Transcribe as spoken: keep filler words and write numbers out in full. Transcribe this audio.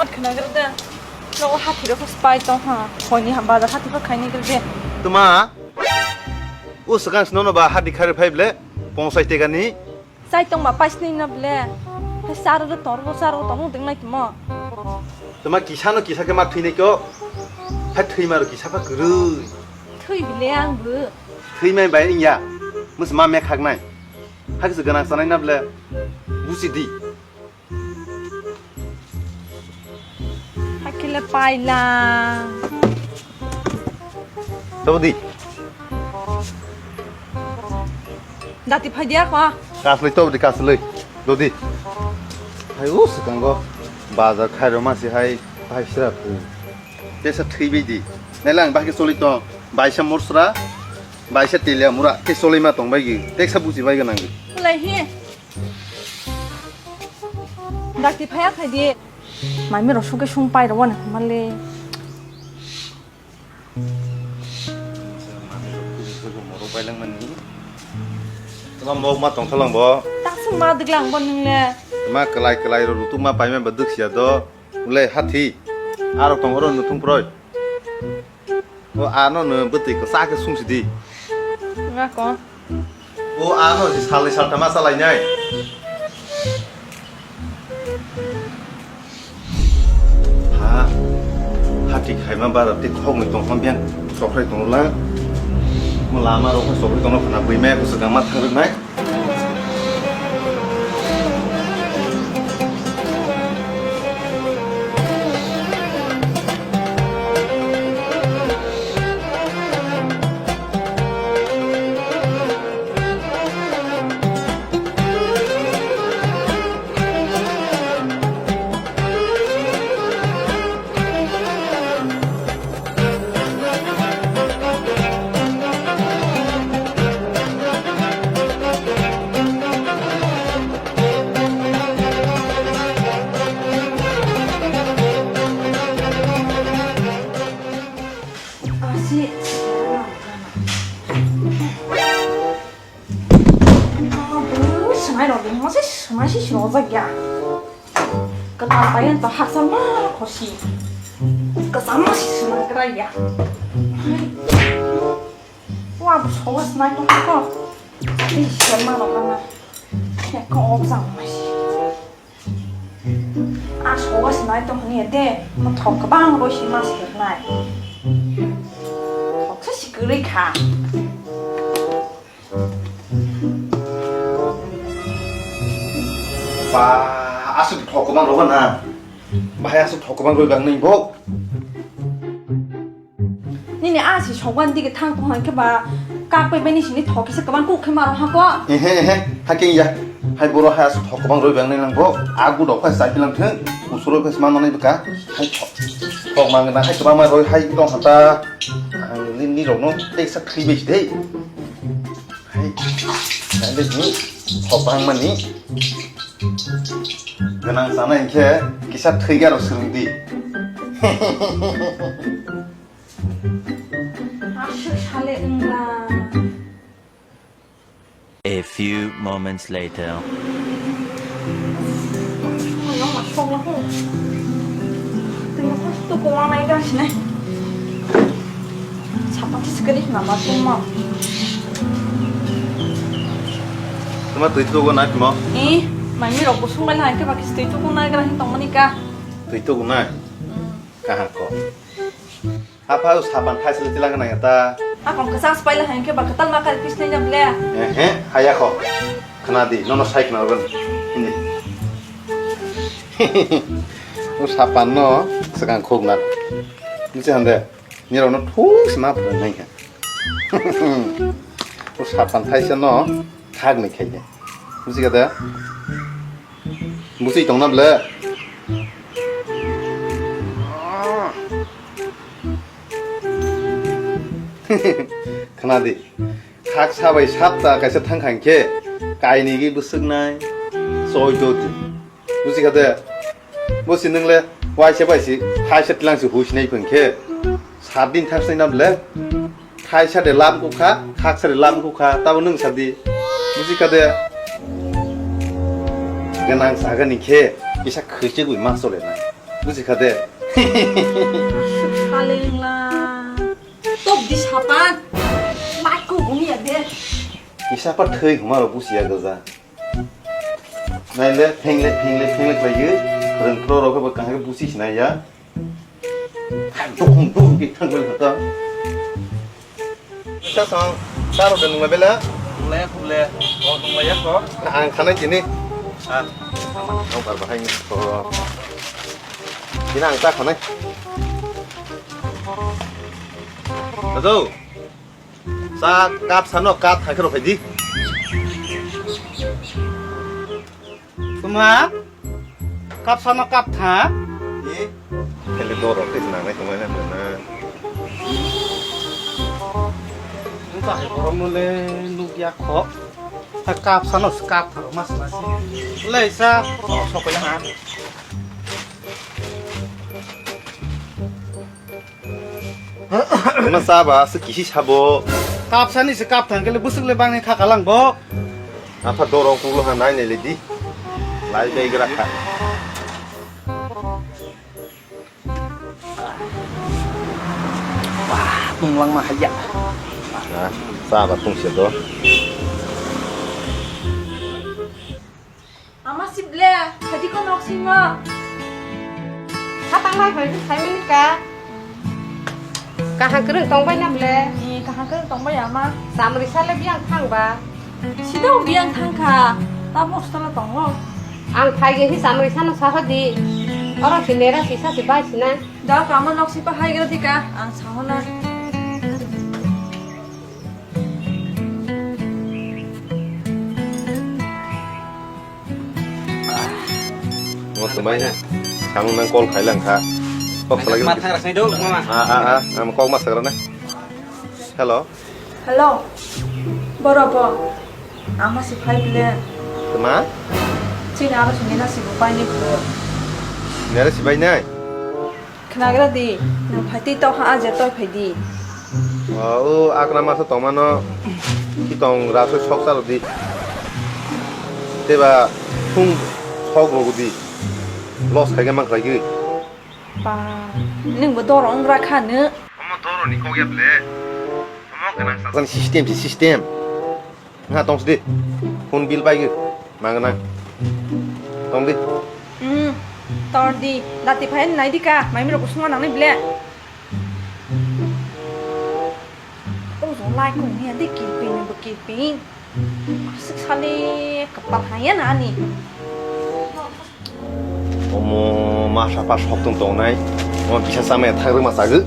Khna gra de. Nogo hati rok spai tong ha. Hoi ni bazar hati rok khai ni gra de. Tuma. O swkang sino no ba hati khari phai ble. Ponsai tegani. Chai tong ba pais ni na ble. Hai sar ro tor ro sar ro tong ding nai timo. Tuma kisa no kisa ke ma thwi nai ko. Hai thwi ma ro kisa pha kwrwi. Thwi ble ang bu. Thwi mai bai ing ya. Mus ma me khak nai. Hai kisa ganang sanai na ble. Busi di. Hakile paila. Tabo di. Dati phai dia kho. Kaslai tabo di kaslai. Dodi. Hai o swkango bazar khairo masi hai bai sra phu. Tesa thwi bai di. Nai lang bahke choli tong. Baisa morsra. Baisa telia mura. Ke choli ma tong bai gi. Teksa busi bai ga nang gi. Lai hi. Dakti phaya khai di. Mai mi rosuk ke sung pai ro wan male. Tama mok ma tong thalang bo. Tak sung ma diklang bo nung le. Ma kelai kelai ro rutuk ma pai ma ba duk sia do. Ule hathi. Aro tong oro nutung proi. O ano no bwtwi kwchak khe sung sidi. Nga ko. O ano si salni salthama chalainai. Ha. Hati khaima bara te khogni tongtham biang chokrai tongla. Mo lama rok chokrai tongla khna bui me ko swkang ma thang rwnai. Asi. Abu, swnai rok, masa swnai si swnai jak ya. Kwtal payan to haksa ma khosi. Kwcham ma si swnai kra ya. Wa bu sowas nai to ko. Ni sema ro kana. Ne ko ok jam ma si. A sowas nai to ni de. Ma thok bang ro si ma si nai. Thok sa si kri kha. Ba, aswk thok kwbang rw na. Bahai aswk thok kwbang rw bang nai bo. Nini a si sokban dige thang tong hang khe ba kak pai bai ni sini thok kisa kwbang kuk khe maro ha ko. Ehe, ehe, ha keng ya. Hai boro hai aswk thok kwbang rw bang nai nang bo. A gu dok phai sai bilang thang. Usuro phai sma nonai bwkha. Hai thok. Thok mang na hai kwbang ma rw hai tong hata. Ang nini rok no teksa khri bai dei. Hai, nai le ni, thok bang mani. Gwnang sana hinkhe kisa thwiga rok swrwng di. Aswk sale wngla. A few moments later. Twi no kosto kwma nai gana sinai. Sapa khe sikiri hwnba tongma. Tuma twi tugo nai tuma? Eh, mai mi rok bo sung bai lai khe ba khe twi tugo nai gra hin tongmani ka. Twi tugo nai? Kaha ko. Apa o sapan thaisle tilang nang ta. Akon kwchang spile hai khe ba kwtal ma kar kis nai na ble. Eh, eh, haya ko. Khna di, nono sai khna organ. Hindi. O sapan no swkang khuk na. Nisi hande, nirok no thus ma phra nai ha. O sapan thaisa no thak ni khai de. Busi ga da? Busi tong na ble. Khna di. Khaksa bai sapta kaisa thang kha hinkhe kainwi gwi bwswk nai choi do di. Busi kha de? Busi nwng le waisa bai si thaisa tlang si hui sinai phai hinkhe sat din thang sinai na ble thaisa de lam kukha, khaksa de lam kukha, tabo nwng sa di. Busi kha de? Gwnang sagan hinkhe kisa khwchwk bai ma chole nai. Buji kha de. Salengla. Top di sapan. Mai ko gumi ya de. Kisa pa thwi huma ro busi ya gaja. Naile, phengle, phengle, phengle khlaiwi, phwrwng phro rok bo kahai busi sinai ya. Thang, thung, thung, thung, thang, thang, thang. Sa song, sa ro de nung bela. Nunglai ya, khule. Oh, nunglai ya, ko. Ang khanai tini. Ah. Ang bar bahai ni ko. Tini ang sa khanai. Hello. Sa cup sano cup thang khe rw phai di. Tuma? Cup sano cup thang? Ni? Kele doro khe nang nai tongmai na na. Nta hai borok no le nuk ya kho. Sa cup sano cup thang mas mas. Lei sa. Oh, sok ya ha. Tuma sa ba, se kisi sabo. Cup sani se cup thang kele busuk le bang ni kha kalang bo. Apa dorong pulo ha nai nai le di. Lai dai gra kha. Wah, tong lang ma haya. Nah, sa ba tong se do. Ama si ble, tadi ko nok sing ma. Kha tang lai phai, phai mani ka. Kaham kwrwng tong bai na ble? Ni kaham kwrwng tong bai ama. Samri sale biyang thang ba. Sida biyang thang kha. Tamo hostel tongo. Ang phai ge hi samri sano sa di. Oro si nera si sa si bai si na. Da kama nok si pa hai gra di ka. Ang sa ho na. Mo tumai na. Kang nang call khai lang kha. Kok salai. Ma thang rasai do, mama. Ah, ah, ah, am kok ma sagra na. Hello. Hello. Boro bo. Ama si phai bile. Tuma? Chini aro sini na si bo pai ni ko. Nere si bai nai. Khnagra di, nwng phai twi tokha a je toi phai di. O, o akra masa tongmano, kitong rasoi sok charo di. Teba thung sok rogo di. Loss khaikhe mang khlaigwi. Ba, nwng bo doro wngra kha nw. Omo doro ni kok ya ble. Omo gwnang sa. System si system. Nga tong sidi. Phone bill pai gwi. Mang na. Tong di. Hmm. Tor di. Dati phai nai di ka. Mai mi rok sungma nang ni ble. O jo lai kong ni adi kirping ni bo kirping. Sik sali kapal haya na ani. Omo masa pa sok tong tong nai. Omo bisa sama ya thang rima sagu.